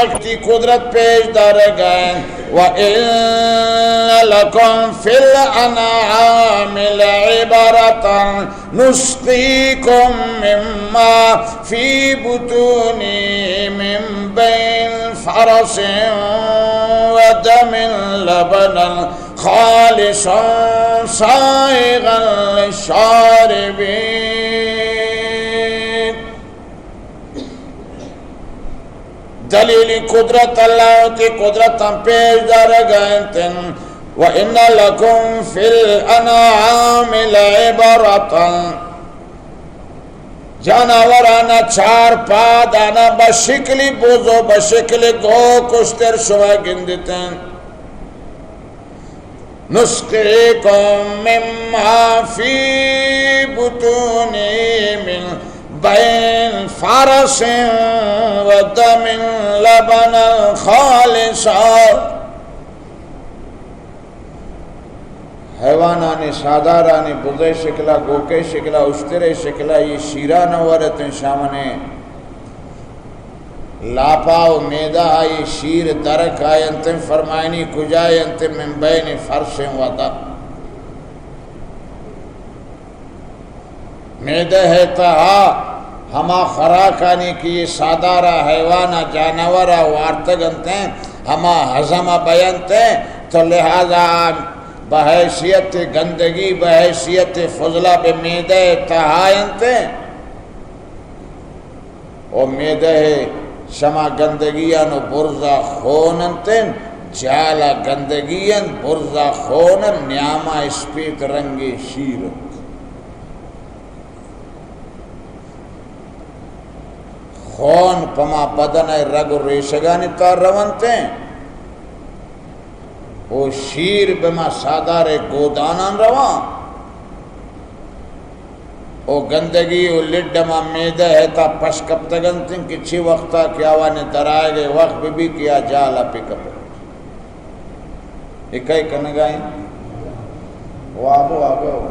وتی قدرت پیش دارگ ءَ اِنت۔ وَإِنَّ لَكُمْ فِي الْأَنْعَامِ لَعِبْرَةً نُسْقِيكُم مِّمَّا فِي بُطُونِهِ مِن بَيْنِ فَرْثٍ وَدَمٍ لَبَنًا خَالِصًا سَائِغًا لِّلشَّارِبِينَ۔ دلیلی قدرت، اللہ وتی قدرتاں پیش دارگ ءَ اِنت۔ وَإِنَّ لَكُمْ فِي الْأَنْعَامِ لَعِبْرَةً۔ جانورانا، چار پادانا بہ شکلی بز و بہ شکلی گوک اشتر شما گندیت۔ نُسْقِيكُم مِّمَّا فِي بُطُونِهِ مِن بَيْنِ فَرْثٍ وَدَمٍ لَبَنًا خَالِصًا۔ حیوانانی ساہدارانی بزئے شکلا، گوکئے شکلا، اشترئے شکلا، اے شیران ورتیں شامنے لاپا و میدہ آئی شیر در کاینت، فرمائنی کجاینت؟ من بین فرث و دم۔ میدہ ءِ تہا ہما خراکانی کہ اے ساہدارا، حیوانا، جانورا وارتگ انت، ہما ہضم بینت، تو لہذا بحیثیت گندگی، بحیثیت فضلہ بہ میدہ ءِ تہا انت۔ و میدہ ءِ شما گندگیان و برزا خون انت، جالا گندگی انت، برزا خون انت، نیاما اسپیت رنگی شیر انت۔ خون پما بدن ءِ رگ و ریشگانی تہا رونت۔ و شیر بہ ما ساہدار ءِ گودانان رواں۔ و گندگی و لڈ ہما میدہ ءِ تہا پش کپتگ انت کہ چی وقتا کہ آوانی درآیگ ءِ وقت بہ بی کہ آ جالا پہ کپت۔ اے کئے کنگا انت؟ وابو، وابو۔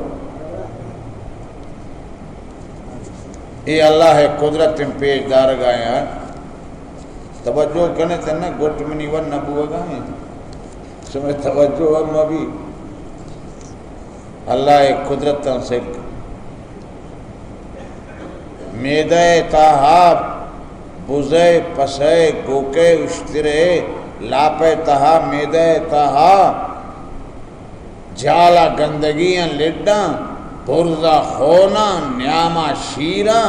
اے اللہ ءِ قدرت پیش دارگا انت۔ توجہ کنے تنا گٹ منی ون نہ بوگا انت۔ شمئے توجہ ہم مبی۔ اللہ ءِ قدرتاں سک۔ میدہ ءِ تہا بزئے، پسئے، گوکئے، اشترئے، لاپئے تہا، میدہ ءِ تہا جالا گندگیاں لڈاں، برزا خوناں، نیاما شیراں،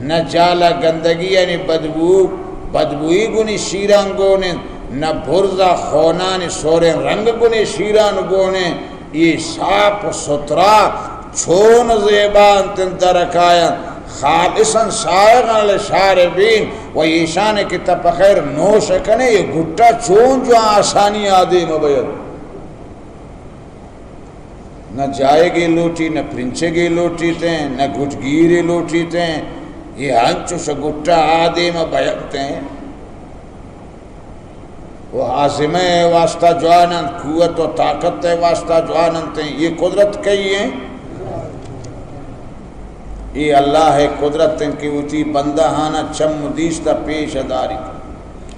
نہ جالا گندگیانی بدبو، بدبوئی گونی شیران گون انت، نہ برزا خونانی سوریں رنگ گونی شیران گون انت۔ اے صاف و ستھرا چون زیبا انت، درکاینت، خالصاً سائغاً للشاربین۔ و ایشان کہ تہ پہ خیر نوش کنے، اے گٹا چون جو آسانی آدیم بیت۔ نہ جائگے لوٹی، نہ پرنچگے لوٹیت، نہ گٹگیرے لوٹیت۔ اے انچوش گٹا آ دیم ءَ بینت۔ و ہاضمہ ءِ واسطہ جوان انت، قوت و طاقت ءِ واسطہ جوان انت۔ اے قدرت کئی انت؟ اے اللہ ءِ قدرت انت کہ وتی بندہانا چم و دیست ءَ پیش داریت۔